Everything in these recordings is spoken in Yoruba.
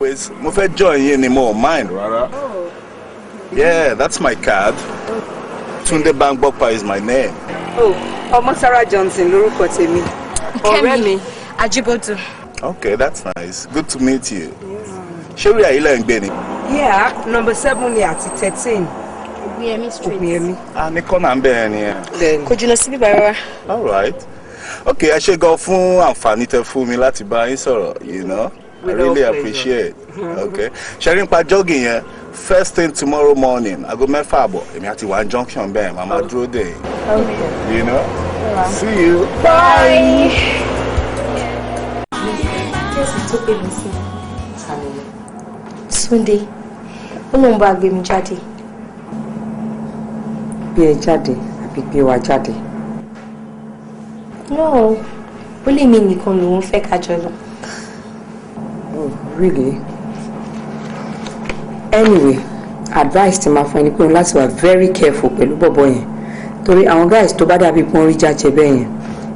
Anyways, mo fẹ́ join yín ni, mo ò mind rárá. Yeah, that's my card. Tunde Bamgbọpa is my name. Oh, ọmọ Sarah Johnson lórúkọ tèmi. Ọ̀rẹ́ mi. Ajibodu. Okay, that's nice. Good to meet you. Ṣé orí àyílẹ̀ ń gbé ni? Yeah, number 7 ni àti 13. Ògùnyẹmí Street. Ògùnyẹmí. Ah, ní kọ́nà ń bẹ̀rẹ̀ nìyẹn. Kò jìnnà síbí rárá. All right. Okay, ẹ ṣé gan fún àǹfààní tẹ fún mi láti bá yín sọ̀rọ̀. I With all really pleasure. appreciate. Okay. Ṣé rí nípa jogging yẹn, first thing tomorrow morning, 6:30, èmi àti wà ní junction bẹ́ẹ̀, màá máa dúró dè yín. Okay. You know? See you. Bye. Jésù tó pè mí sí. Túndé, ó lóun bá gbé mi jáde. Gbé ẹ jáde àbí gbé wa jáde? No, ó lè mi nìkan lòun fẹ́ ká jọ lọ. Oh, really? Anyway, advice ti máa fún ẹni pé òun láti wà very careful pẹ̀lú bọ̀bọ̀ yẹn, torí àwọn guys tó bá dàbí pọ́n rí jájẹ bẹ́ẹ̀ yẹn,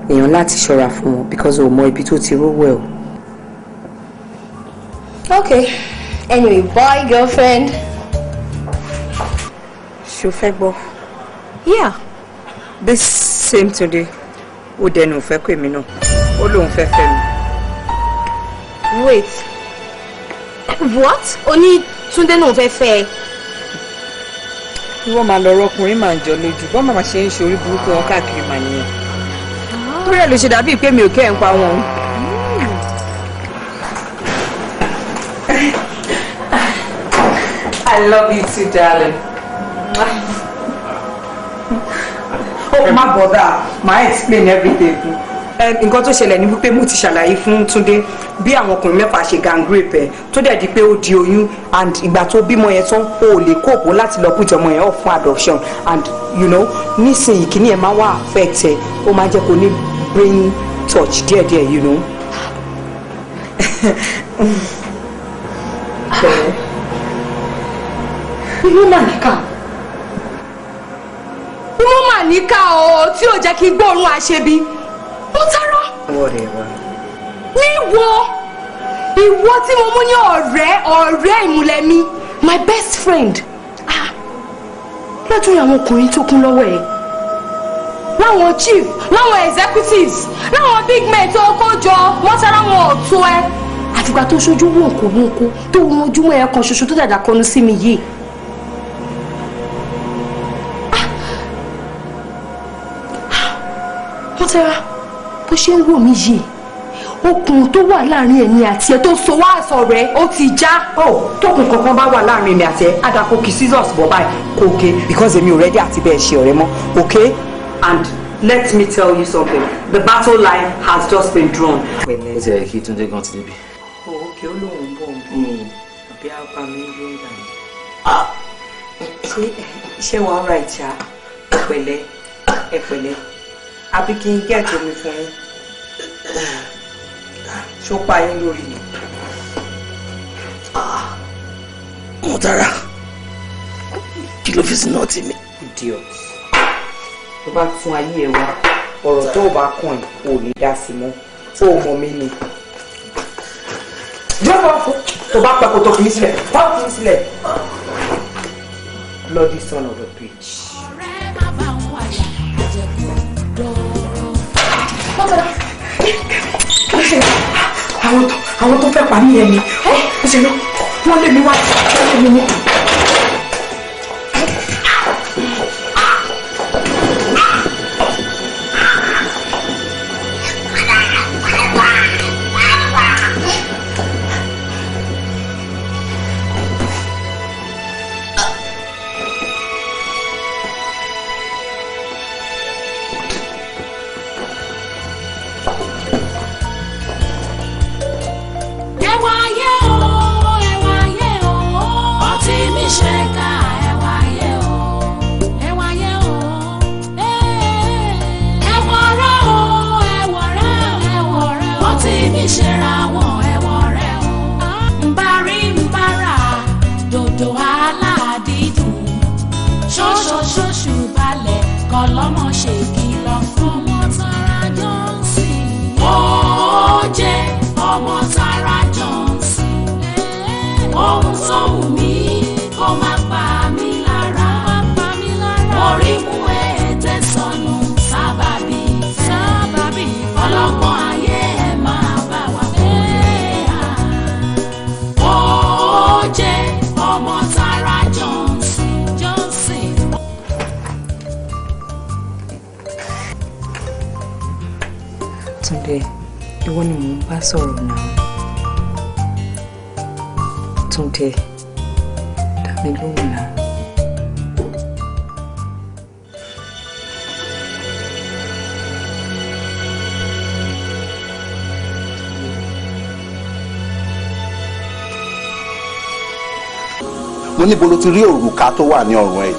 èèyàn láti ṣọ́ra fún wọn because o mọ ibi tó ti rówó ẹ̀ o. Okay, anyway, bye, girlfriend. Ṣo fẹ́ gbọ́? Yeah. This same Tunde, ó dẹnu ìfẹ́ pè mí náà, ó lóun fẹ́ fẹ́ mi. Wait. What? O ní Túndé náà fẹ́ fẹ́ ẹ? Ìwọ máa lọ rọkùnrin máa ń jọ lójú, bọ́n màmá ṣe ń ṣe orí burúkú wọn káàkiri mà nìyẹn. Torí ẹ̀ ló ṣe dàbíi pé mi ò kẹ́ ẹ̀ ń pa wọn. I love you too, darling. Oh, má bother, má explain everything. Nǹkan tó ṣẹlẹ̀ ni wípé mo ti ṣàlàyé fún Túndé bí àwọn ọkùnrin mẹ́fà ṣe gang rape ẹ̀ tó dẹ̀ di pé ó di oyún, and ìgbà tó bímọ yẹn tán, ó lè cope láti lọ put ọmọ yẹn off fún adoption, and nísìnyí kìíní ẹ̀ máa wá affect ẹ̀, ó máa jẹ́ kó ní brain touch díẹ̀díẹ̀. Pẹ̀lẹ́. Inú mà níkà. Inú mà níkà o, tí ò jẹ́ kí n gbóòórùn àṣebi. Mo tara. Whatever. Níwọ, ìwọ tí mo mú ní ọ̀rẹ́ ìmùlẹ̀ mi, my best friend. Ah, lọ́dún àwọn ọkùnrin tó kún lọ́wọ́ ẹ̀, láwọn chief, láwọn executives, láwọn big men tó kó jọ, wọ́n tara wọn ò tó ẹ. Àfìgbà tó ṣojú wọ̀nkó wọ̀nkó tó wọn ojúmọ́ ẹ̀ kan ṣoṣo tó dàda kọnu sí mi yìí. Wọ́n tẹ́ra bó ṣe ń wò mí yìí, okùn tó wà láàrin ẹ̀mí àti ẹ̀ tó so wá àṣọ rẹ̀ ó ti já. Oh, tókùn kankan bá wà láàrin èmi àti ẹ̀, àdàkọ kì scissors bọ̀ báyìí kò gé, because èmi ò ready àti bẹ́ẹ̀ ṣe ọ̀rẹ́ mọ́, okay? And let me tell you something, the battle line has just been drawn. Ó ti ẹ̀ kí Túndé gan ti débi. Oh, okay, ó lóun ń bọ̀ ń bọ̀ àbí apá mi ń ló ń dà ní. Ṣé iṣẹ́ wa ọ̀rọ̀ ìjà? Ẹ pẹ̀lẹ́, ẹ pẹ̀lẹ́, àbí kí n gẹ̀ẹ́tì omi fún yín? Ṣó pa yín lórí ni? Mo tara, kí ló fi sínú ọtí mi? Idiot. Tó bá tún ayé ẹ wá, ọ̀rọ̀ tó o bá kàn ẹ́ ò ní dá sí mọ́. Ó mọ mi ni. Jọ́pọ̀ tó bá pẹ́ kó tó fi mí sílẹ̀, tó fi mí sílẹ̀. Bloody son of a bitch. Ọ̀rẹ́ má bá wọn wàyà àjẹkù dọ̀rọ̀. Àwọn tó fẹ́ pa mí yẹn ni. Ó ṣe lọ, wọ́n lé mi wá, wọ́n lé mi ní. Ẹwà ayé o, ẹwà ayé o, ọtí mi ṣe ká ẹwà ayé o, ẹwà ayé o, ẹwà ọ̀rẹ́ o, ẹwà ọ̀rẹ́ o, ẹwà ọ̀rẹ́ o, ọtí mi ṣe ra wọn ẹwà ọ̀rẹ́ o. Nbárí nbára dòdò aládìídùn, ṣoṣoṣoṣù balẹ̀ kọlọ́mọ ṣe kìlọ̀ fún ọmọ Tara Johnson. Ó jẹ́ ọmọ Tara Johnson. Ohun tó wù mí kó má pa mí lára. Orí mú ètè sọnù sábàbí ìfẹ́. Ọlọ́gbọ́n ayé ẹ̀ máa bá wa kólé. Ó jẹ́ Ọmọ́tárá Johnson. Johnson. Túndé, ìwọ ni mò ń bá sọ̀rọ̀ náà. Túndé, dá mi lóhùn náà. Mo níbo ló ti rí òrùka tó wà ní ọrùn ẹ?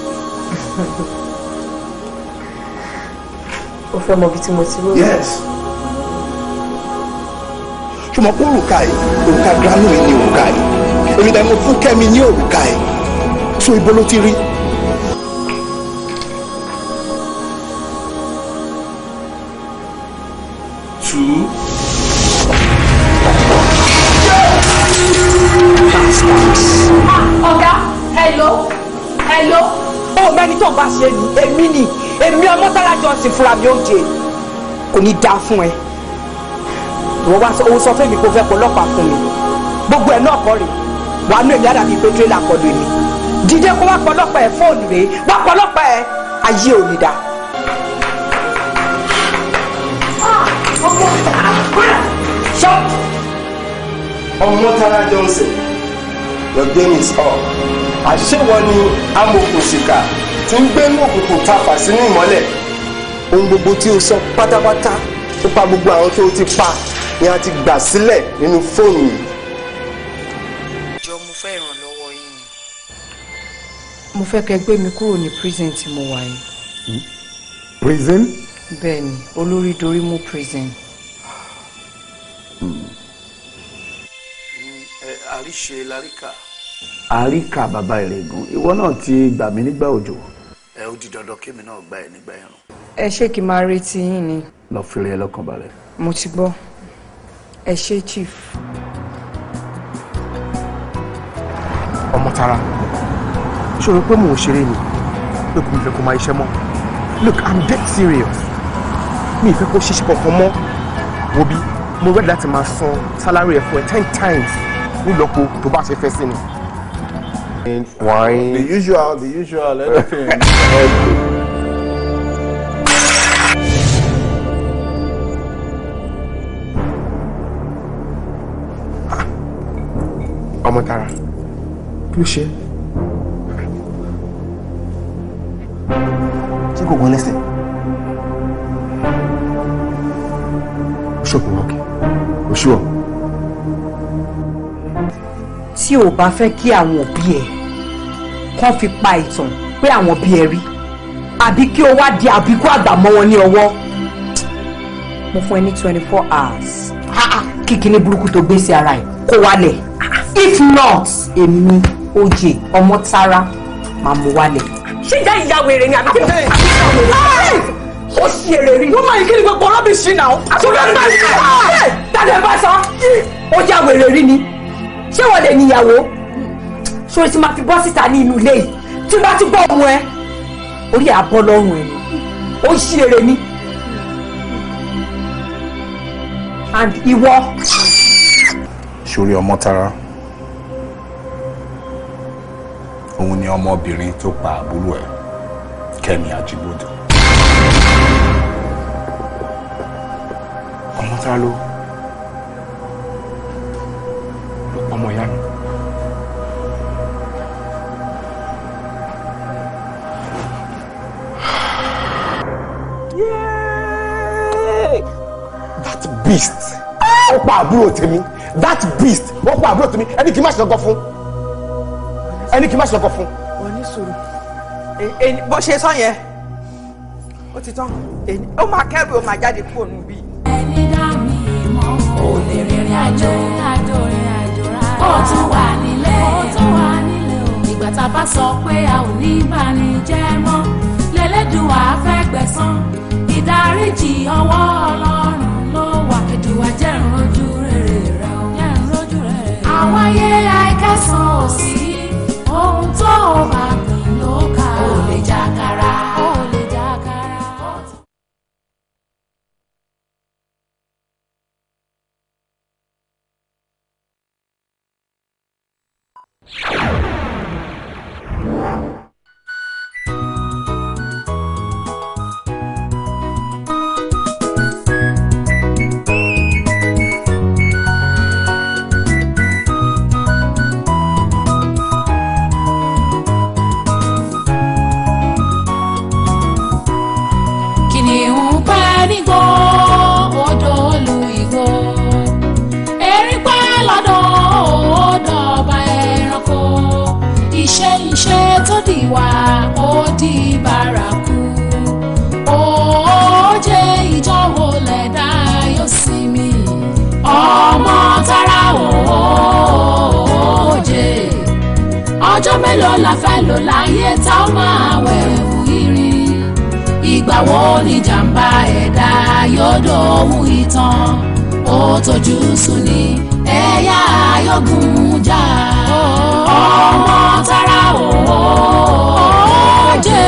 Ó fẹ́ mọ ibi tí mo ti rí òrùka? Yes. Ṣùgbọ́n pé òrùka yìí, òrùka granú mi ní òrùka yìí. Èmi dàbí mo fún Kẹ́mi ní òrùka yìí. So ibo ló ti rí? Two. Ọ̀gá, hello, hello. Ó mẹ́ni tó ń bá ṣe ni, èmi ni, èmi Ọmọ́tárá Johnson fúnra mi ó jẹ. Kò ní dáa fún ẹ. Ìwọ wá sọ, ó sọ fún mi pé ó fẹ́ pọlọ́pàá fún mi. Gbogbo ẹ̀ náà kọ́ rè. Wàá nú èmi àdàbí pé tírélà kọlu èmi. Dídé kó wá pọlọ́pàá ẹ̀ fóònù rèé, wá pọlọ́pàá ẹ̀, ayé ò ní dáa. Ọmọ́tárá Johnson, your game is up. Àṣewọ ni amòkùnsìkà tí ń gbé ní òkùnkùn tafà sínú ìmọ́lẹ̀. Ohun gbogbo tí o sọ pátápátá nípa gbogbo àwọn tó o ti pa ni a ti gbà sílẹ̀ nínú fóònù yìí. Jọ, mo fẹ́ ìrànlọ́wọ́ yín ni. Mo fẹ́ kẹ́ gbé mi kúrò ní prison tí mo wà yìí. Prison? Bẹ́ẹ̀ni, olórí dorímú prison. Àríṣe láríkà. Àríkà bàbá ìrègùn, ìwọ náà ti gbà mí nígbà òjò. Ẹ ó di dandan kémi náà gbà ẹ nígbà ẹ̀rùn. Ẹ ṣé, kí n máa retí yín ni. Lọ fèrè ẹ lọ́kàn balẹ̀. Mo ti gbọ́. Ẹ ṣé, chief. Ọmọ́tárá, ṣòro pé mò ń ṣeré ni? Look, mi fẹ́ kó máa iṣẹ́ mọ́. Look, I'm dead serious. Mi ì fẹ́ kó ṣiṣẹ́ kankan mọ́. Wo bí, mo ready láti máa san salary ẹ̀ fún ẹ 10 times nílọ́po tó bá ṣe fẹ́ sí ni. Wine. The usual, the usual, anything. Okay. Ọmọ́tárá, kí ló ṣe? Ṣé kò gbọ́n lẹ́sẹ̀? Ó ṣòkò wọ́ọ̀kì. Ó ṣùọ̀. Tí o bá fẹ́ kí àwọn òbí ẹ kàn fi pa ìtàn pé àwọn bí ẹ rí, àbí kí o wá di àbíkú àgbà mọ́ wọn ní ọwọ́, mo fún ẹ ní 24 hours kí kíní burúkú tó gbé sí ara ẹ kó wálẹ̀. If not, èmi Oyè Ọmọ́tárá máa mú wálẹ̀. Ṣé ìyá ìyá wèrè ni àbí kí ni? Ó ṣì èrè rí. Wọ́n máa yí kí ni gbogbo rubbish náà. Àtúntò ẹ̀ tàbí ẹ̀ bá sọ ó yá wèrè rí ni. Ṣé wọ́n lè níyàwó? Ṣé o ti máa fi bọ́ síta ní inú ilé yìí tí bá ti gbọ́ ohun ẹ, orí àbọ̀ lọ́rùn ẹ ni. Ó ṣì èrè ni. And ìwọ. Sórí Ọmọ́tárá, òun ni ọmọbìnrin tó pa àbúrò ẹ̀, Kẹ́mi Àjíbódò. Ọmọ́tárá ló pa ọmọ ìyá mi. That beast, ó pa àbúrò tèmi. That beast, ó pa àbúrò tèmi. Ẹni kì í má ṣe lọ́kọ fún, ẹni kì í má ṣe lọ́kọ fún. Wọ́n ní sùúrù. Bó ṣe sọ yẹn, ó ti tán. Ó máa kẹ́rù, ó máa jáde kúrò níbí. Ẹni dá mi mọ̀ ò lè rìnrìn àjò rárá. Ó tún wà nílé, ó tún wà nílé o. Ìgbà tá a bá sọ pé a ò ní bá ní jẹ́ mọ́, lẹ́lẹ́dùwà fẹ́ gbẹ̀san. Ìdáríjì ọwọ́ Ọlọ́run ló wà. Ẹ̀dùwà jẹ́rùn ojú rere rẹ o. Jẹ́rùn ojú rere. Àwáyé àìkẹ́sàn ò sí. Ọjọ́ mélòó la fẹ́ lò láyé tá ó máa wẹ̀wù irin? Ìgbà wo ni jàǹbá ẹ̀dá yóò dóhun ìtàn? Ó tójú sú ni ẹ̀yà ayọ́gùn jà. Ọmọ tara òòjé.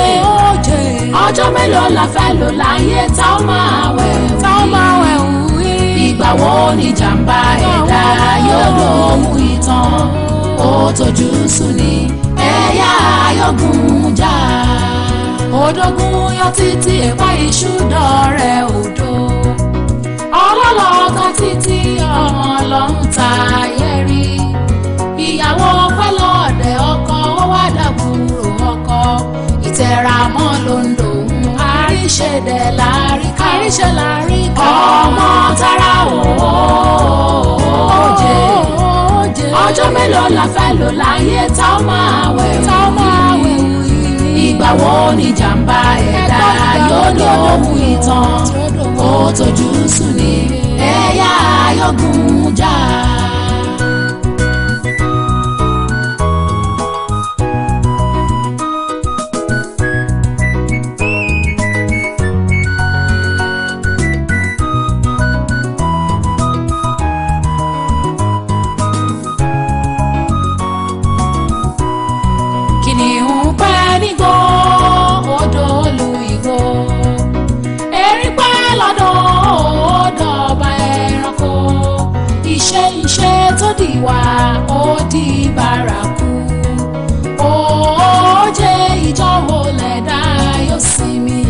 Ọjọ́ mélòó la fẹ́ lò láyé tá ó máa wẹ̀wù irin? Ìgbà wo ni jàǹbá ẹ̀dá yóò dóhun ìtàn? Ó tójú sú ni ẹ̀yà ayọ́gùn jà. Òdògùn yọ títí ẹ̀pá iṣu dọ̀rẹ́ odò. Ọlọ́lọ́ta títí ọmọ ló ń ta ayé rí. Ìyàwó pẹ́ lọ́ọ̀dẹ̀ ọkọ ó wá dàbúrò ọkọ. Ìtẹ̀ramọ́ ló ń lòun àríṣẹ́dẹ̀ láàrí ká. Àríṣẹ́ láàrí ká. Ọmọ tara òòjé. Ọjọ́ mélòó la fẹ́ lò láyé tá ó máa wẹ̀wù irin? Ìgbà wo ni jàǹbá ẹ̀dá yóò dóhun ìtàn? Ó tójú sú ni ẹ̀yà ayọ́gùn jà. Kìnìún pẹ́ nígbó odò olú igbó. Erin pẹ́ lọ́dọ̀ odò ọba ẹranko. Iṣẹ́ iṣẹ́ tó dìwà ó di bárakú. Òòjé ìjọ wo lẹ̀dá yóò sinmi?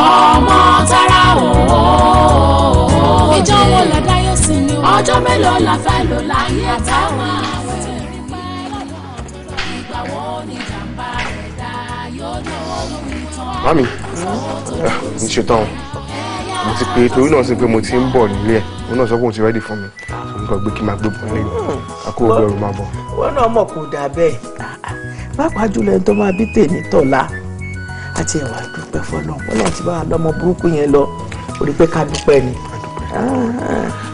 Ọmọ tara òòjé. Ìjọ wo lẹ̀dá yóò sinmi? Ọjọ́ mélòó la fẹ́ lò láyé táwọn àwẹ̀? Ìgbà wo ni jàǹbá ẹ̀dá yóò dóhun ìtàn? Mami, n ṣetán o. Mo ti pe torí náà sí pé mo ti ń bọ̀ nílé ẹ̀. Òun náà sọ pé òun ti ready fún mi. So mo kàn gbé kí n máa gbé bọ̀ nílé. Àkó ògbé ọ̀run máa bọ̀. Wọn náà mọ̀ kó dà bẹ́ẹ̀, pàápàá jùlọ ẹni tó máa bí tèmi tọ̀la àti ẹ̀wà dúpẹ́ fọlọ́n fọlọ́n ti bá wa lọ́mọ burúkú yẹn lọ orí pé ká dúpẹ́ ni.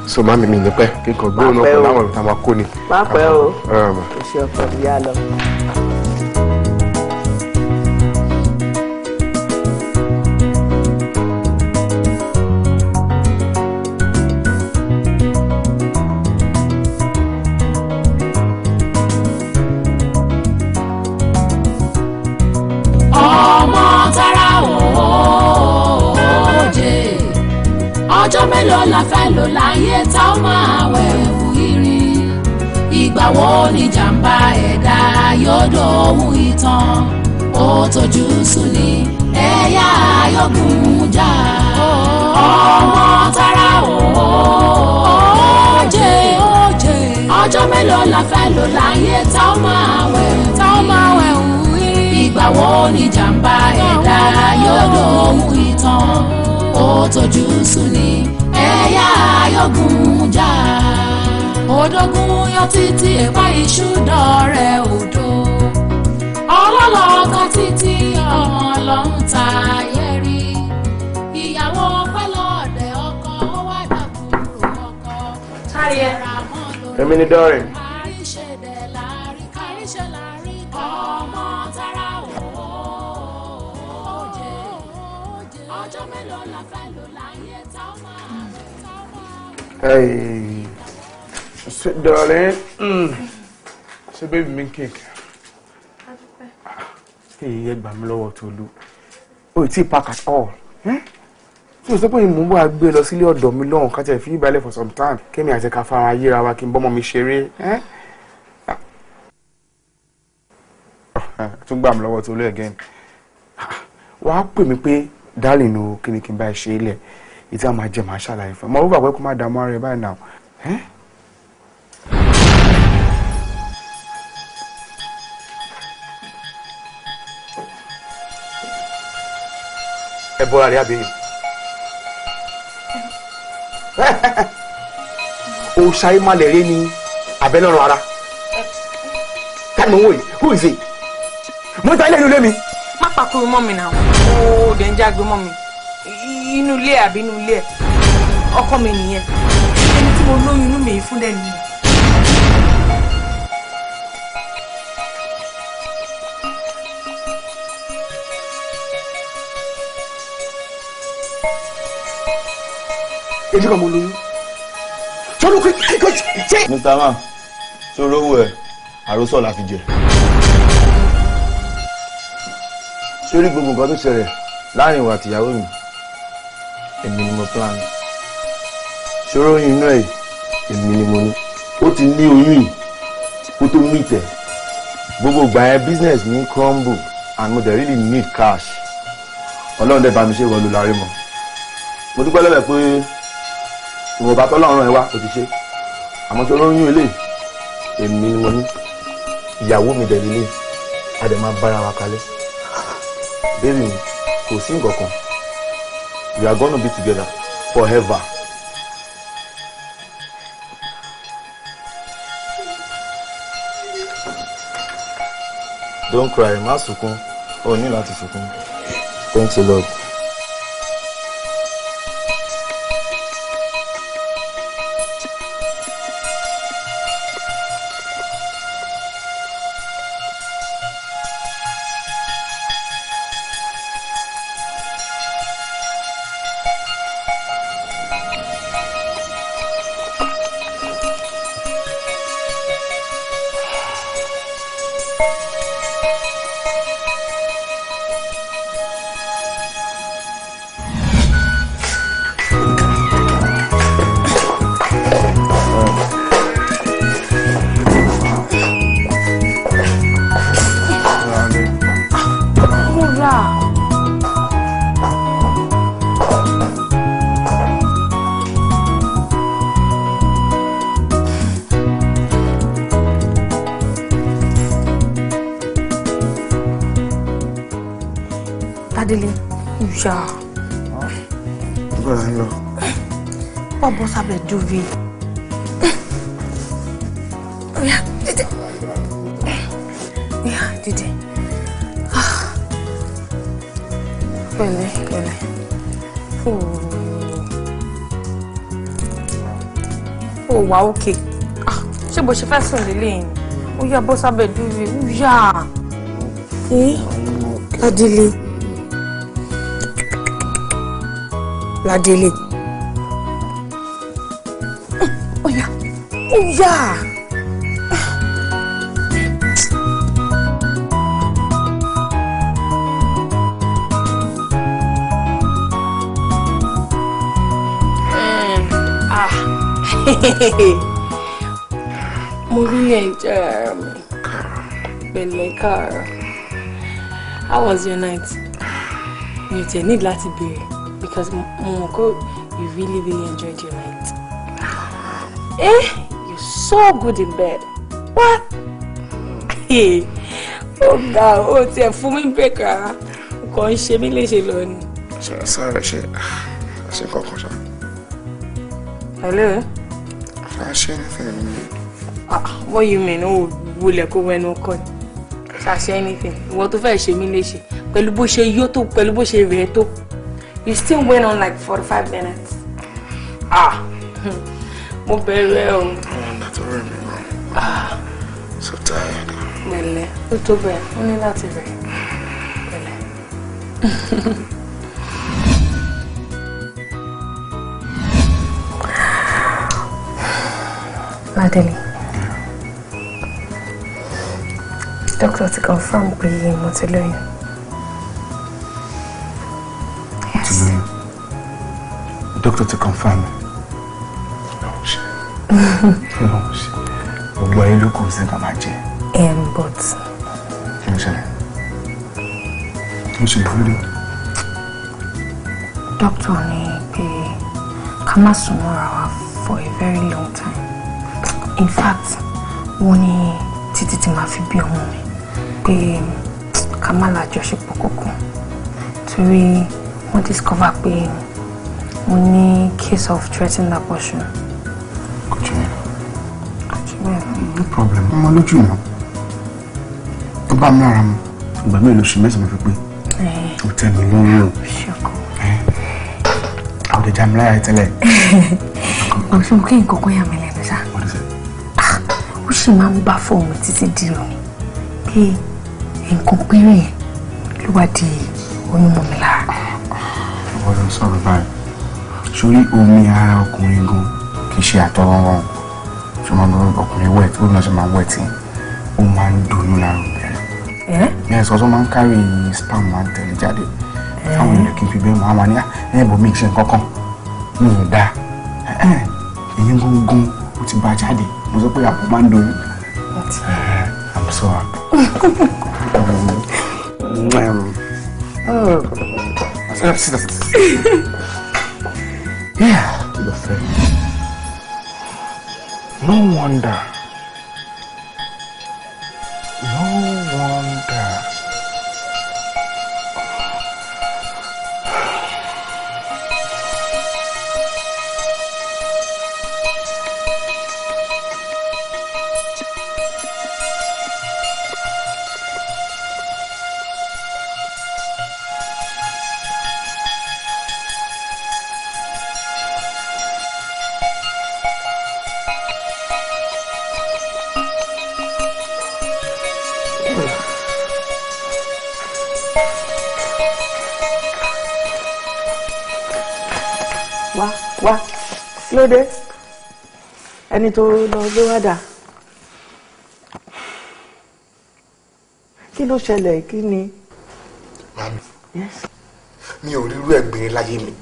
So mami mi ní pẹ́ kí n kàn gbé òun náà pẹ̀lú àwọn ìta máa kó ni. Má pẹ́ o. Ẹ mà. O ṣe ọkọ mi yá lọ. Ọmọ tara òòjé. Ọjọ́ mélòó la fẹ́ lò láyé tá ó máa wẹ̀wù irin? Ìgbà wo ni jàǹbá ẹ̀dá yóò dóhun ìtàn? Ó tójú sú ni ẹ̀yà ayọ́gùn jà. Ọmọ tara òòjé. Ọjọ́ mélòó la fẹ́ lò láyé tá ó máa wẹ̀wù irin? Ìgbà wo ni jàǹbá ẹ̀dá yóò dóhun ìtàn? Ó tójú sú ni ẹ̀yà ayọ́gùn jà. Òdògùn yọ títí ẹ̀pá iṣu dọ̀rẹ́ odò. Ọlọ́lọ́ta títí ọmọ ló ń ta ayé rí. Ìyàwó pẹ́ lọ́ọ̀dẹ̀ ọkọ ó wá dàbúrò ọkọ. Ìtẹ̀ramọ́ ló ń Èmi ni Dọ́rin. àríṣẹ́dẹ̀ láàrí àríṣẹ́ láàrí ọmọ tara òòjé. Ọjọ́ mélòó la fẹ́ lò láyé tá ó máa wẹ̀ tá ó máa wẹ̀. Hey, sweet darling. Ṣé baby mi cake? Hey, ẹ gbà mí lọ́wọ́ Tolú. O ì tí ì pack at all. Eh? Tí o sọ pé mò ń bọ̀ gbé lọ sílé ọ̀dọ̀ mi lọ́hùn ká tẹ̀ fi ìbálẹ̀ for some time. Kémi àti ká fara yíra wa kí n bọ́mọ mi ṣeré. Eh? Ah, tún gbà mí lọ́wọ́ Tolú again. Wàá pè mí pé darling o, kí ni kí n bá ẹ ṣe ilẹ̀? Ìtí a máa jẹ màá ṣàlàyé fún ẹ. Mo rò pé kó má dààmú ara ẹ báyìí náà. Eh? Ẹ bọ́ra rẹ̀ àbẹ̀yìn. Òòṣà ìmàlẹ̀ rẹ ni àbẹ́lọ́run ara. Táni mo ń wò yìí, who is he? Mo ń ta ilé inú ilé mi. Má pàkúrú mọ́ mi náà. Ó dẹ̀ ń jágbe mọ́ mi. Inú ilé àbí inú ilé ẹ̀. Ọkọ mi nìyẹn. Ẹni tí mo lóyún inú mi yìí fún dẹ̀ nìyẹn. Èmi kan mo lóyún. Sọ́dún kí ṣe. Mr. Man, ṣòro owó ẹ, àròsọ la fi jẹ. Sórí gbogbo nǹkan tó ṣẹlẹ̀ láàrin ìwà àtìyàwó mi, èmi ni mo plan. Ṣòro oyún inú ẹ̀, èmi ni mo ní. Ó ti ní oyún yìí kó tó meet ẹ̀. Gbogbo ìgbà yẹn business mi ń crumble and mo dẹ̀ really need cash. Ọlọ́run dẹ̀ bá mi ṣe ìwọ ló lárí mọ́. Mo dúpẹ́ lọ́wọ́ ẹ̀ pé ìwọ̀nba tọ́lọ́run ẹ wá kò ti ṣe. Àmọ́ ṣòro oyún eléyìí, èmi ni mo ní. Ìyàwó mi dẹ̀ lélẹ̀, a dẹ̀ máa bára wa kalẹ̀. Baby mi, kò sí nǹkan kan. We are gonna be together forever. Don't cry, má sunkún. O ní láti sunkún. Thanks a lot. Ládélé, ìyá. Bọ́lá ń lọ. Wọ́n bọ́ sábẹ́ duvet. Oya, dìde. Oya, dìde. Pẹ̀lẹ́, pẹ̀lẹ́. Ó wà ókè. Ṣé bó ṣe fẹ́ sùn lélẹ̀ yìí? Oya, bọ́ sábẹ́ duvet. Oya. Ládélé. Ládélé. Oya, oya. Mo really enjoy ara mi. Pẹ̀lẹ́ káàárọ̀. How was your night? Mi ò tiẹ̀ need láti béèrè because mo mọ̀ pé you really really enjoyed your night. Eh, you're so good in bed. What? Ó ga ó tiẹ̀ fún mi break rárá. Kò ń ṣe mí léṣe lọ ni. Sáré ṣe ṣe kankan ṣá. Hello? Ṣe anything. Ah, what you mean? Ó wulẹ̀ kó wẹnu ọkọ ni. Ṣàṣẹ anything. Ìwọ tó fẹ́ ṣe mí léṣe. Pẹ̀lú bó ṣe yó tó, pẹ̀lú bó ṣe rẹ̀ tó. You still went on like 45 minutes. Ah, mo bẹ̀rẹ̀ o. Oh, that's a rẹ̀ mi gan. So tired. Pẹ̀lẹ́, ó tó bẹ́ẹ̀, ó ní láti rẹ̀. Pẹ̀lẹ́. Ládélé, doctor ti confirm pé mo ti lóyún. Ti lóyún. Doctor ti confirm. Gbogbo ayé ló kù sí ká máa jẹ. But. Kí ló ṣẹlẹ̀? Kí ló ṣẹlẹ̀ fúlẹ̀? Doctor ní pé ká má sùn mọ́ra wa for a very long time. In fact, wọ́n ní títí tí màá fi bí ọmọ mi pé ká má lájọṣepọ̀ kankan torí wọ́n discover pé mo ní case of threatened abortion. Kò jù mí lọ. Kò jù mí lọ. No problem, ọmọ lójú náà. Ó bá mi lára mu. Ìgbà mélòó oṣù mẹ́sàn-án fi pé. Ó tẹ́ mi lọ́rùn. Ṣọkọ. Àwọn ọ̀dẹ̀já mi lára tẹ́lẹ̀. Ọ̀sùn kí nǹkan kan yà mí lẹ́nu ṣá. What is it? Ó sì máa ń bá fóònù títí di òní pé nǹkan péré yẹn ló wá di oyún mọ́ mi lára. Ọwọ́ ló ń sọ̀rọ̀ báyìí. Sórí omi ara ọkùnrin gan kì í ṣe àtọwọ́wọ́. Ṣé máa ń ọkùnrin wet, ó náà ṣe máa wet yẹn, ó máa ń doyún lára obìnrin. Yes, ọ̀sán máa ń carry sperm máa ń tẹ̀lé jáde. Táwọn èèyàn kì í fi bẹ́ẹ̀ mọ́, àwọn ní ẹ̀ bọ̀ mí ṣe nǹkan kan, mi ò dáa. Èyí gángan ó ti bá jáde, mo sọ pé àpò máa ń doyún. I'm so happy. Yeah, kí ló fẹ́? No wonder. No wonder. Wá lóde ẹni tó lọ gbé wá dà, kí ló ṣẹlẹ̀, kí ni? Màmí, mi ò rí irú ẹ̀gbìn láyé mi,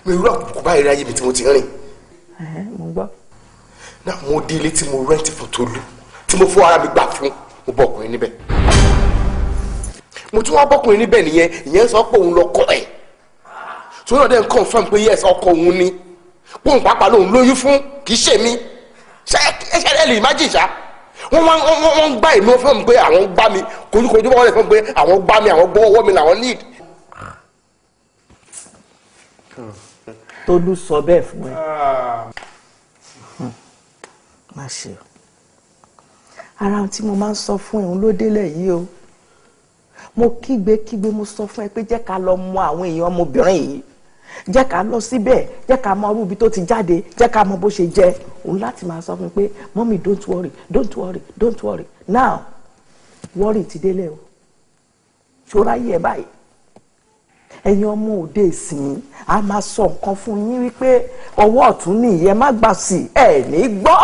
mi ò rí àkókò báyìí láyé mi tí mo ti rìn. Mo gbọ́. Náà mo dé ilé tí mo rẹ́ǹtì fún Tolú, tí mo fún ara mi gbà fún, mo bọ́ ọkùnrin níbẹ̀. Mo tún wá bọ́kùnrin níbẹ̀ nìyẹn, ìyẹn sọ pé òun lọ kọ́ ẹ̀. So náà dẹ́n confirm pé yes, ọkọ òun ni, pòun pàápàá lòun lóyún fún, kì í ṣe mi. Ṣe ẹ lè imagine ṣá, wọ́n ń gbá èmi, wọ́n fún mi pé àwọn gbá mi kojúkojú, wọ́n lè fún mi pé àwọn gbá mi, àwọn gbọ́ ọwọ́ mi làwọn need. Tolú sọ bẹ́ẹ̀ fún ẹ. Má ṣe o, ara tí mo máa ń sọ fún ẹ òun ló délẹ̀ yìí o. Mo kígbe kígbe, mo sọ fún ẹ pé jẹ́ ká lọ mọ àwọn èèyàn ọmọbìnrin yìí, jẹ́ ká lọ síbẹ̀, jẹ́ ká mọ irú ibi tó ti jáde, jẹ́ ká mọ bó ṣe jẹ́. Òun láti máa sọ fún mi pé mọ́mí, don't worry, don't worry, don't worry. Now worry ti délẹ̀ o, ṣọ́ra yìí ẹ báyìí. Ẹ̀yin ọmọ òde ìsìn, a máa sọ nǹkan fún yín wípé ọwọ́ ọ̀tún nìyẹn, má gbà sí ẹ̀ ní gbọ́.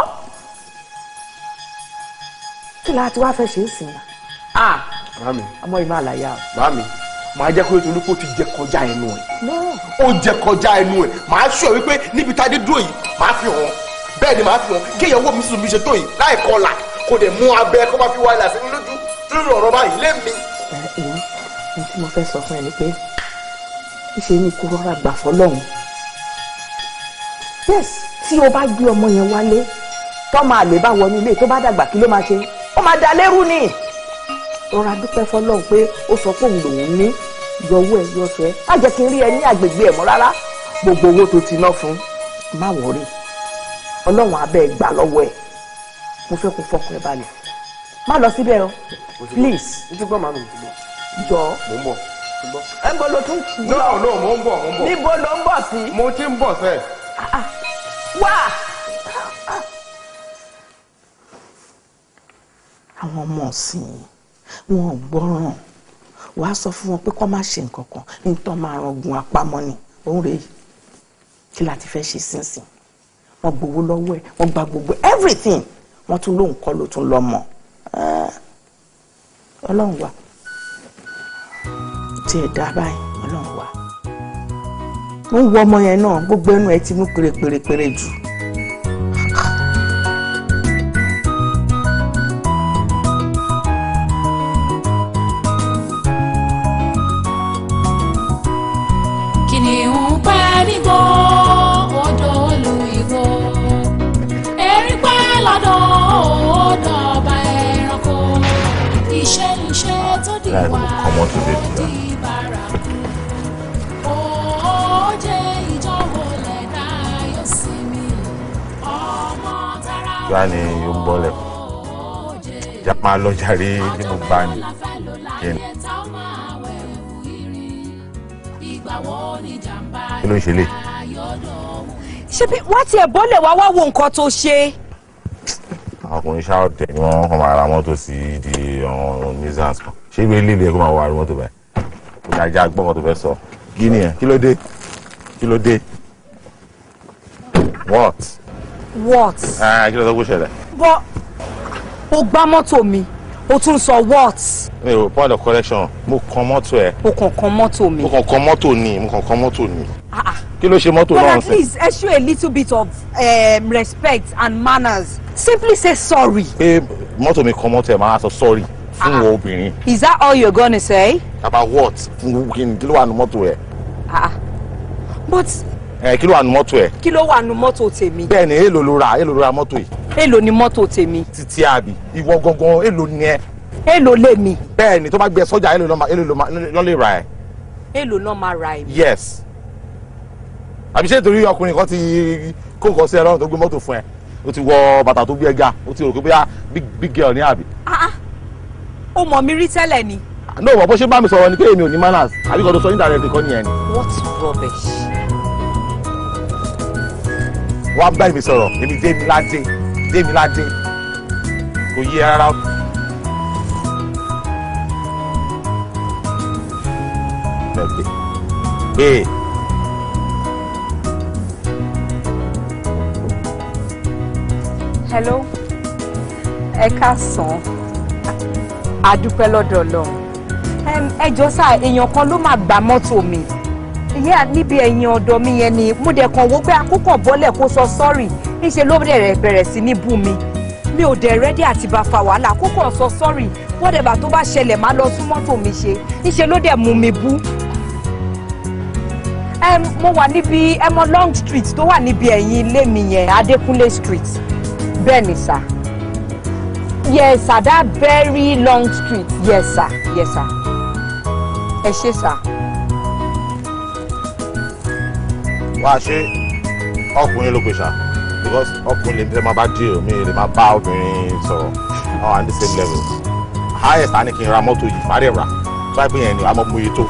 Kí la ti wá fẹ́ ṣe é sìn náà? Màmí. Ọmọ yìí máa láyà o. Màmí, màá jẹ́ kó Tolú kó ti jẹ kọjá ẹnu ẹ̀. Ó jẹ kọjá ẹnu ẹ̀. Màá sọ wípé níbi tá a dé dúró yìí, màá fi hàn. Bẹ́ẹ̀ ni màá fi hàn. Kéèyàn wò mí sùn mi ṣe tó yìí láì kọlà, kò dẹ̀ mú abẹ kó máa fi wá ilà sí mi lójú lórí ọ̀rọ̀ báyìí lémi. Ẹ ẹ tí mo fẹ́ sọ fún ẹ ni pé ṣe ni kó rọra gbà fọlọ́run. Yes, tí o bá gbé ọmọ yẹn wálé, tọ́mọ àlè bá wọnú ilé, tó bá dàgbà kí ló máa ṣe? Ó máa da lérú ni. Rọra dúpẹ́ fọlọ́run pé ó sọ pé òun lòun ní, yọwọ́ ẹ yọsọ ẹ, má jẹ́ kí n rí ẹ ní àgbègbè ẹ̀ mọ́ rárá. Gbogbo owó tó ti ná fún, má wọrí, ọlọ́run abẹ́ gbà lọ́wọ́ ẹ̀. Mo fẹ́ kó fọkàn ẹ balẹ̀, má lọ síbẹ̀ o, please. Mo ti gbọ́ màmí, mo ti gbọ́. Jọ. Mo ń bọ̀. Ẹ ń bọ̀ ló tún. No, no, mo ń bọ̀, mo ń bọ̀. Níbo ló ń bọ̀ sí? Mo ti ń bọ̀ sẹ́ẹ̀. Wá. Àwọn ọmọ ọ̀sìn wọn ò gbọ́ràn, wàá sọ fún wọn pé kó má ṣe nǹkan kan, nítorí máa rangun apamọ́ ni òun rèé. Kí la ti fẹ́ ṣe sínsìn? Wọ́n gbowó lọ́wọ́ ẹ̀, wọ́n gba gbogbo everything, wọ́n tún lóun kọ́ ló tún lọ mọ̀. Ọlọ́run wà tí ẹ̀ dá báyìí, ọlọ́run wà. Mo ń wo ọmọ yẹn náà, gbogbo ẹnu ẹ ti mú pèrèpèrèpèrè jù. Kìnìún pẹ́ nígbó, odò olú igbó, erin pẹ́ lọ́dọ̀ odò ọba ẹranko, iṣẹ́ iṣẹ́ tó di wá ó di bárakú, ó jẹ́ ìjọ́wọ́ lẹ́dá yóò sinmi, ọmọ tara Kí ni yóò ń bọ́lẹ̀? Já máa lọ jàre ní mo gbá ni. Kí ló ń ṣe lè? Ṣé bí wá tiẹ̀ bọ́lẹ̀ wá wá wo nǹkan tó ṣe? Àwọn ọkùnrin ṣáà tẹ̀ ni wọ́n kàn máa ra mọ́tò sí di ọ̀hún nuisance kan. Ṣé ibi ilé ìlú ẹ̀ kó máa wọ àrùn mọ́tò báyìí? Kò dáa já gbọ́ nǹkan tó fẹ́ sọ. Kí ni ẹ̀? Kí ló dé? Kí ló dé? What? What? Kí ló sọ pé ó ṣẹlẹ̀? But o gbá mọ́tò mi, o tún sọ what? Mi ò, point of correction, mo kan mọ́tò ẹ̀. O kàn kan mọ́tò mi. Mo kàn kan mọ́tò ni, mo kàn kan mọ́tò ni. Kí ló ṣe mọ́tò But náà at sìn? least ẹ show a little bit of respect and manners. Simply say sorry. Pé mọ́tò mi kan mọ́tò ẹ̀, máa sọ sorry fún wo obìnrin? Is that all you're gonna say? About what? Fún kí ni, kí ló wà nù mọ́tò ẹ̀? Ah, but Ẹ kí ló wà nù mọ́tò ẹ̀? Kí ló wà nù mọ́tò tèmi? Bẹ́ẹ̀ni, èló ló ra, èló ló ra mọ́tò yìí? Èló ni mọ́tò tèmi? Títí àbí ìwọ gangan, èló ni ẹ? Èló lèmi? Bẹ́ẹ̀ni, tó bá gbé sọ́jà, èló ló lè ra ẹ? Èló náà máa ra èmi? Yes. Àbí ṣé nítorí ọkùnrin kan ti kó nǹkan sí ẹ lọ́rùn tó gbé mọ́tò fún ẹ, o ti wọ bàtà tó gbé ẹ ga, o ti rò pé bóyá big big girl ní àbí? Ah ah, ó mọ̀ mi rí tẹ́lẹ̀ ni. No, bó ṣe bá mi sọ̀rọ̀ ni pé èmi ò ní manners, àbí kan tó sọ indirectly kọ́ nìyẹn ni. What rubbish. Wọ́n á bá mi sọ̀rọ̀, èmi Démiládé, Démiládé, kò yé rárá. Ee. Hello, ẹ káàsán, a dúpẹ́ lọ́dọ̀ Ọlọ́run. Ẹ jọ̀ọ́ sà, èèyàn kan ló máa gba mọ́tò mi ìyá níbi ẹ̀yìn ọ̀dọ̀ mi yẹn ni. Mo dẹ̀ kàn wó pé akókò bọ́lẹ̀ kó sọ sorry, níṣẹ́ ló bẹ̀rẹ̀ sí ní bú mi. Mi ò dẹ̀ ready àti bá fa wàhálà. Kókò sọ sorry, whatever tó bá ṣẹlẹ̀, má lọ tún mọ́tò mi ṣe. Níṣẹ́ ló dẹ̀ mú mi bú. Mo wà níbi ẹmọ Long Street tó wà níbi ẹ̀yìn ilé mi yẹn, Adékúnlé Street. Bẹ́ẹ̀ ni sà. Yes sir, that very long street. Yes sir, yes sir. Ẹ ṣé sà. Wá, ṣe ọkùnrin ló pè ṣá? Because ọkùnrin lè fẹ́ máa bá deal, mi lè máa bá obìnrin sọ̀rọ̀ on the same level. Highest, a ní kí n ra mọ́tò yìí, má dẹ̀ rà. Tó bá pè yẹn ni àmọ́ mú iye tó,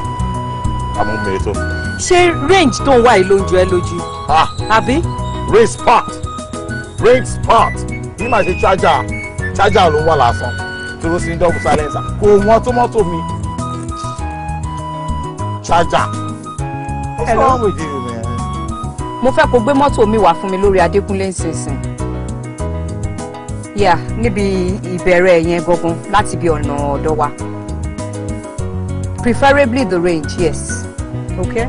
àmọ́ mú iye tó. Ṣé range tó ń wá yìí ló ń jọ ẹ́ lójú? Àbí? Range spot, range spot bí màá ṣe charger, charger ló ń wà lásán tó ló sì ń double silencer, kò wọ́n tó mọ́tò mi, charger. What's Hello? wrong with you, man? Mo fẹ́ kó gbé mọ́tò mi wá fún mi lórí Adékúnlé nísinsìn. Yeah, níbi ìbẹ̀rẹ̀ yẹn gangan, láti bí ọ̀nà ọ̀dọ̀ wa. Preferably the range, yes. Okay?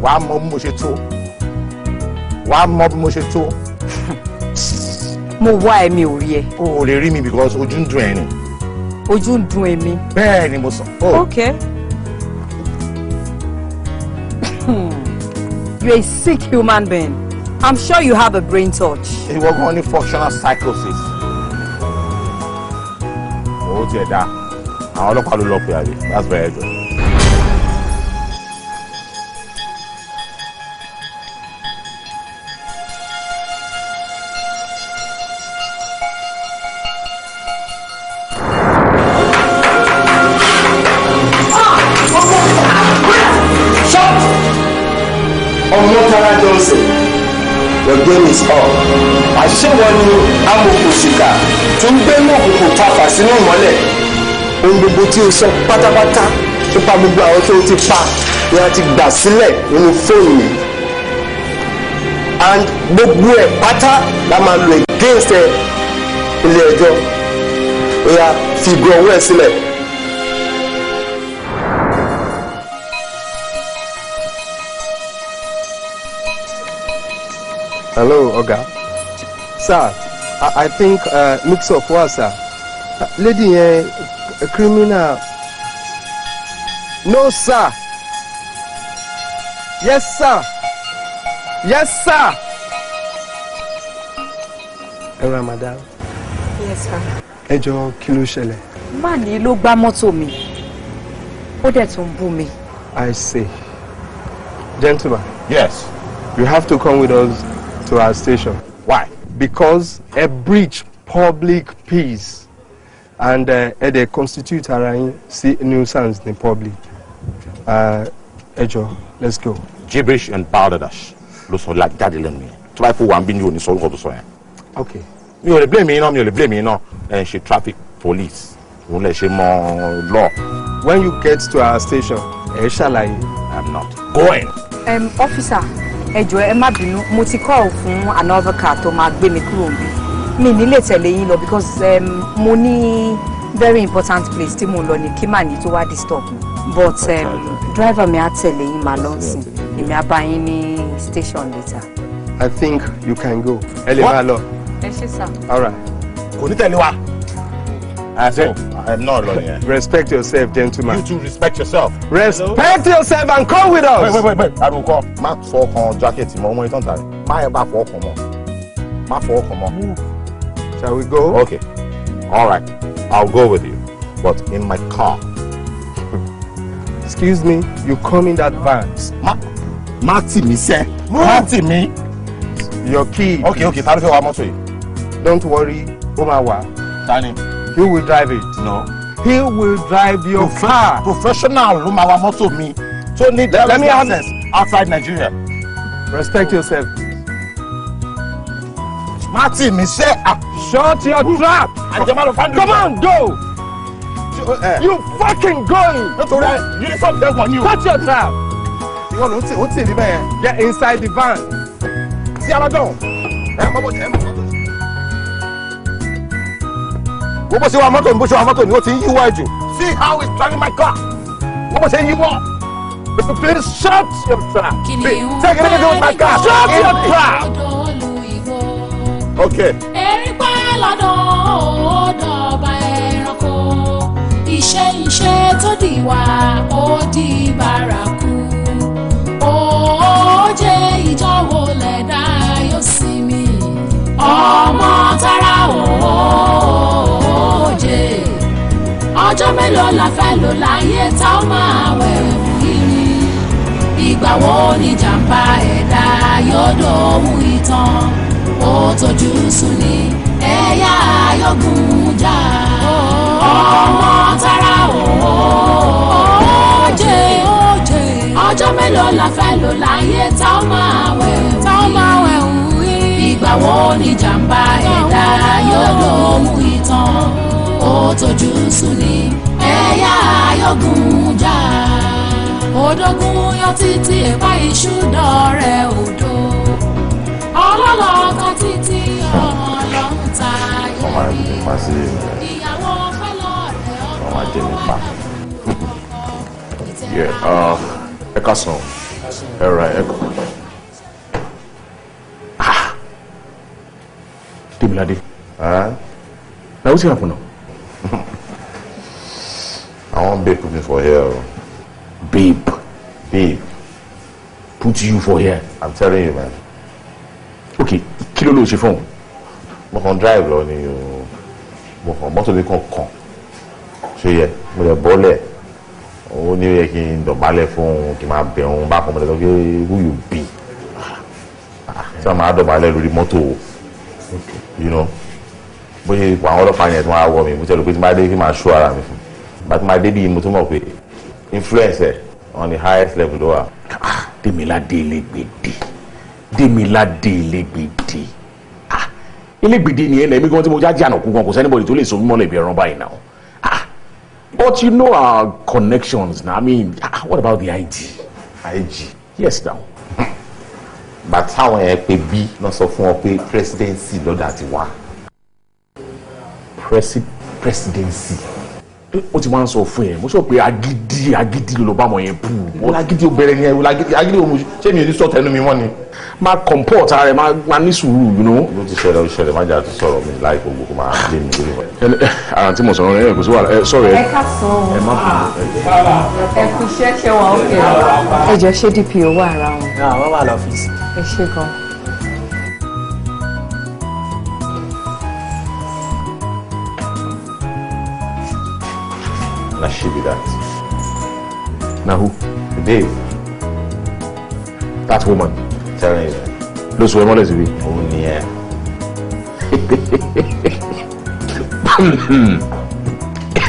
Wàá mọ bí mo ṣe tó, wàá mọ bí mo ṣe tó. Mo wá ẹ, mi ò rí ẹ. O ò lè rí mi because ojú ń dùn ẹ ni. Ojú ń dùn èmi? Bẹ́ẹ̀ ni mo sọ. Oh. Okay. You're a sick human being. I'm sure you have a brain touch. Ìwọ gan ní functional psychosis. Owó tiẹ̀ dá, àwọn ọlọ́pàá ló lọ pé àbí, that's very good. Ọmọtara Johnson, your game is up. Àṣewọ ni amòkùnsìkà tó ń gbé ní òkùnkùn tafà sínú ìmọ́lẹ̀. Ohun gbogbo tí o sọ pátápátá nípa gbogbo àwọn tó ti pa ni a ti gbà sílẹ̀ nínú fóònù yìí, and gbogbo ẹ̀ pátá la máa lò against ẹ ilé ẹjọ́. Ó yá, fi ìgò ọwọ́ ẹ sílẹ̀. Hello, Oga. Sir, I think mix up wa, sir. Lady yẹn, criminal. No, sir. Yes, sir. Yes, sir. Ẹ ra, madam. Yes, sir. Ẹ jọ̀ọ́, kí ló ṣẹlẹ̀? Máàní ló gbá mọ́tò mi. Ó dẹ̀ tún bú mi. I see. Gentleman. Yes. You have to come with us to our station. Why? Because a breach public peace and ẹ dẹ̀ constitute ara yín sí nuisance ní public. Ẹ jọ̀ọ́, let's go. Gibberish and balderdash ló sọ jáde lẹ́nu yẹn. Tó bá yẹ kó wà ń bí ní òní sọ orúkọ tó sọ yẹn. Okay. Mi ò lè blame yín náà, mi ò lè blame yín náà. Ẹ ń ṣe traffic police, òun lè ṣe mọ law. When you get to our station, ẹ ṣàlàyé. I'm not going. Officer, ẹ jọ̀ọ́ ẹ má bínú, mo ti call fún another car tó máa gbé mi kúrò níbí. Mi ní lè tẹ̀lé yín lọ because mo ní very important place tí mo lọ ní kí màá ní tó wá disturb mi. But driver mi á tẹ̀lé yín máa lọ sìn. Èmi á bá yín ní station later. I think you can go. Ẹ lè máa lọ. Ẹ ṣé sir. All right. Kò ní tẹ̀lé wa. I'm not alone here. Respect yourself, gentleman. You too respect yourself. Respect yourself and come with us. Wait, wait, wait, wait. Arúgbó, má fọwọ́ kan jacket mọ́, ọmọ ìtàn tàbí. Má ẹ bá fọwọ́ kan mọ́. Má fọwọ́ kan mọ́. Shall we go? Okay. All right. I'll go with you, but in my car. Excuse me, you come in that van. Má tì mí sẹ́. Má tì mí. Your key. Okay, okay. Ta ló fẹ́ wa mọ́tò yìí? Don't worry, ó máa wà. Ta ni? He will drive it. No. He will drive your car. Professional ló máa wa mọ́tò mi. Tó ní driving license outside Nigeria. Respect yourself. Má tì mí sẹ́. Shut your trap. Come on, go. You fucking going. Nítorí uniform tẹ́ wọ̀ ni o. Shut your trap. Ìwọ ló ń tì ó tì mí bẹ́ẹ̀. Get inside the van. Sí alájọ́. Ẹ mọ́ bó ṣe ẹ mọ́ mọ́tò. Wo bó ṣe wa mọ́tò ni bó ṣe wa mọ́tò ni ó ti ń yíwọ́ ẹ̀jù. See how he's driving my car. Wo bó ṣe ń yíwọ́. Please shut your trap. Take it easy with my car. Shut your trap. Okay. Erin pẹ́ lọ́dọ̀ ọ̀dọ̀ọ̀bà ẹranko. Iṣẹ́ iṣẹ́ tó dìwà ó di bárakú. Ó jẹ́ ìjọ wo lẹ̀dá yóò sinmi. Ọmọ tara òòjẹ́. Ọjọ́ mélòó la fẹ́ lò láyé tá ó máa wẹ̀ kiri. Ìgbà wo ni jàǹbá ẹ̀dá yóò dóhun ìtàn? Ó tójú sùn ní ẹ̀yà ayọ́gùn jà. Ọmọ tara òòjẹ́. Ọjọ́ mélòó la fẹ́ lò láyé tá ó máa wẹ̀ kiri. Ìgbà wo ni jàǹbá ẹ̀dá yóò dóhun ìtàn? Ó tójú sùn ní ẹ̀yà ayọ́gùn jà. Òdògùn yọ títí ẹ̀pá iṣu dọ̀rẹ́ odò. Ọlọ́lọ́kan títí ọmọ ló ń ta yẹ̀rí. Ìyàwó pẹ́lọ́ rẹ̀ ọmọ wà. Ẹ káàsán. Ẹ ra ẹ kọ. Demilade. Now wetin happen now? I want babe put me for here. Babe. Babe. Put you for here. I'm telling you, man. Okay, kí ló ló ṣe fún? Mo kàn drive lọ ni o. Mo kàn mọ́tò mi kàn kàn. Ṣé yẹ? Mo lè bọ́lẹ̀. Ó ní ó yẹ kí n dọ̀bálẹ̀ fún un, kí n máa bẹ̀ òun bákan. Mo lè sọ pé who you be? Ṣé wàá máa dọ̀bálẹ̀ lórí mọ́tò o? You know? Bóyá ipò àwọn ọlọ́pàá yẹn tí wọ́n á wọ̀ mí, mo tẹ́lẹ̀ pé tí máa dé kí máa ṣó ara mi fún. Bá tí máa dé bí mo tún mọ̀ pé influence ẹ̀ on the highest level ló wà. Demilade Elegbede. Demilade Elegbede. Ah, Elegbede ni ẹ lẹ́mí gan tí mo já jànà kú gan kò sẹ́nibọ̀dì tó lè so mímọ́ lẹ́bi ẹran báyìí now. Ah, but you know our connections now. I mean, what about the IG? IG? Yes now. Bàtà àwọn ẹ̀ pé bí náà sọ fún ọ pé presidency lọ́dà ti wá. Presidency. Ó ti máa ń sọ fún ẹ, mo sọ pé agídí agídí ló lọ bá wọn yẹn bù. Wọ́n agídí ó bẹ̀rẹ̀ ni ẹ, agídí ó mu ṣé mi ò ní sọ tẹnu mi mọ́ ni. Máa comport ara ẹ, máa ní sùúrù, you know. Ló ti ṣẹlẹ̀, ó ṣẹlẹ̀, má jà tó sọ̀rọ̀ mi láì gbogbo kó máa lé mi lórí wọn. Ara tí mo sọ̀rọ̀ ẹ kò sí wàhálà, ẹ sọ̀rọ̀ ẹ. Ẹ ká sọ ọ́. Ẹ má bínú. Ẹ kú iṣẹ́ ṣe wà ókè. Ẹ jọ ṣé DPO wà ara wọn. Àwọn wà lọ́fíìsì. Ẹ ṣé gan. Na she be that. Na who? The babe. That woman. Telling you. Ló sọ ẹ mọ́lẹ̀ síbi. Òun ni ẹ.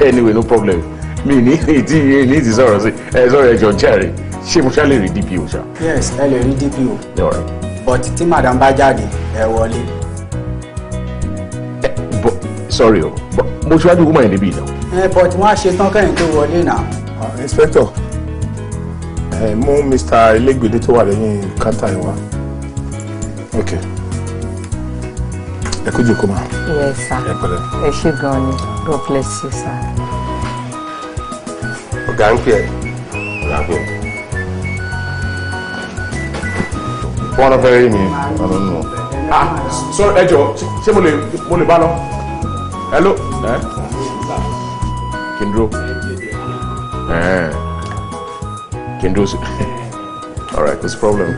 Anyway, no problem. Mi ní ìdí ní ìdí sọ̀rọ̀ sí. Ẹ sọ̀rọ̀ ẹ jọ jẹ́rìí. Ṣé mo ṣá lè rí DPO ṣá? Yes, ẹ lè rí DPO. All right. But tí madam bá jáde, ẹ wọlé. But sorry o, but mo ṣíwájú woman yẹn níbí náà. But wọ́n á ṣe tán kẹ́yìn tó wọlé náà. Inspector, ẹ mú Mr. Ilégbèdé tó wà lẹ́yìn kántà yìí wá. Ok. Ẹ kú jókòó ma. Yes, sir. Ẹ pẹ̀lẹ́. Ẹ ṣé gan ni. God bless you, sir. Ọ̀gá ń pè ẹ́. Ọ̀gá ń pè ẹ́. Wọ́n lọ fẹ́ rí mi, I don't know. Ah, sorry, ẹ jọ̀ọ́, ṣé mo lè bá lọ? Hello? Kí n dúró. Kí n dúró sí. All right, no problem.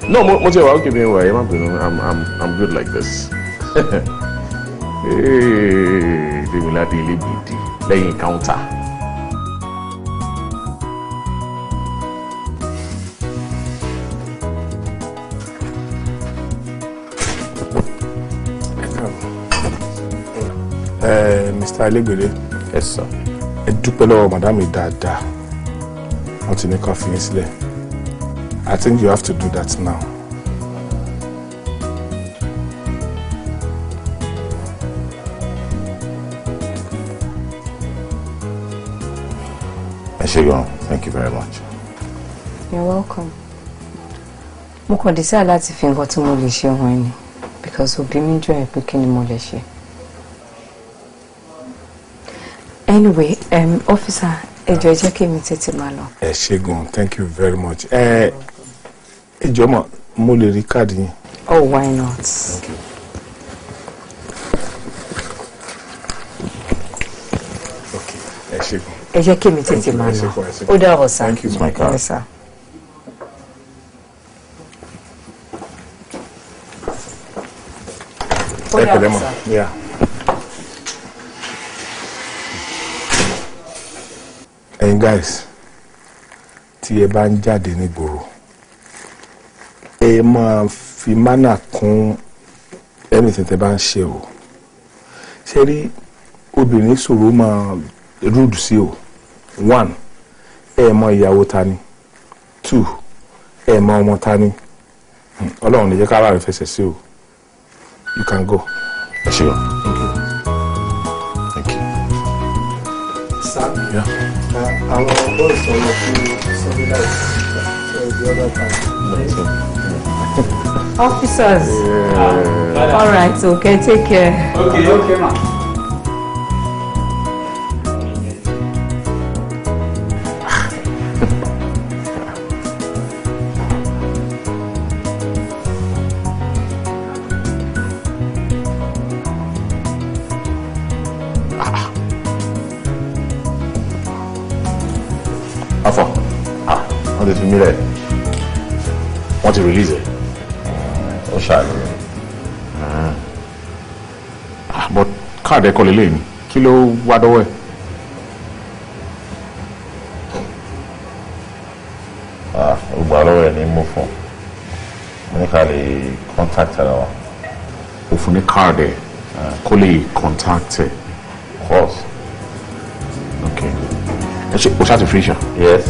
No, mo ti wà okay mi wà, ẹ má bínú, I'm good like this. Hey, Demilade Ilégbèdé lẹ́yìn counter. Mr. Ilégbèdé. Yes, sir. Ẹ dúpẹ́ lọ́wọ́ madam mi dáadáa. Wọ́n ti ní ká fi yín sílẹ̀. I think you have to do that now. Ẹ ṣé gan, thank you very much. You're welcome. Mo kàn decide láti fi nǹkan tí mo lè ṣe hàn ẹ́ ni because òbí mi jọ ẹ̀ pé kí ni mo lè ṣe. Anyway, officer, ẹ jọ̀ọ́ ẹ jẹ́ kí èmi tètè máa lọ. Ẹ ṣé gan, thank you very much. Ẹ jọ̀ọ́ mà, mo lè rí káàdì yín. Oh, why not? Thank you. Okay, ẹ ṣé gan. Ẹ jẹ́ kí èmi tètè máa lọ. Ó dàbọ̀ sir. Thank you, my car. Yes, sir. Ẹ pẹ̀lẹ́ mọ̀. Yeah. Ẹ̀yin guys, tí ẹ bá ń jáde nígboro, ẹ máa fi mánà kún anything tẹ́ bá ń ṣe o. Ṣé rí obìnrin ṣòro máa rude sí o. 1, ẹ mọ ìyàwó ta ni. 2, ẹ mọ ọmọ ta ni. Ọlọ́run ní jẹ́ ká ara rẹ̀ fẹsẹ̀ sí o. You can go. Ẹ ṣé o. Thank you. Thank you. Sir? Yeah. Àwọn boys sọ̀rọ̀ fún surveillance the other time. Officers. Yeah. All right, okay, take care. Okay, okay, ma. Afa, wọ́n ti fi mí lẹ̀. Wọ́n ti release ẹ̀. Ó ṣàlùyẹ. But káàdì ẹ̀kọ́ lélẹ̀ mi, kí ló wá dọ́wọ́ ẹ̀? Ó gbà lọ́wọ́ ẹ̀ ní mú fún. Mo ní ká lè contact ara wa. Ó fún ní káàdì ẹ̀ kó lè contact ẹ̀. Of course. Okay. Ẹ ṣe o ṣáà ti free ṣá? Yes.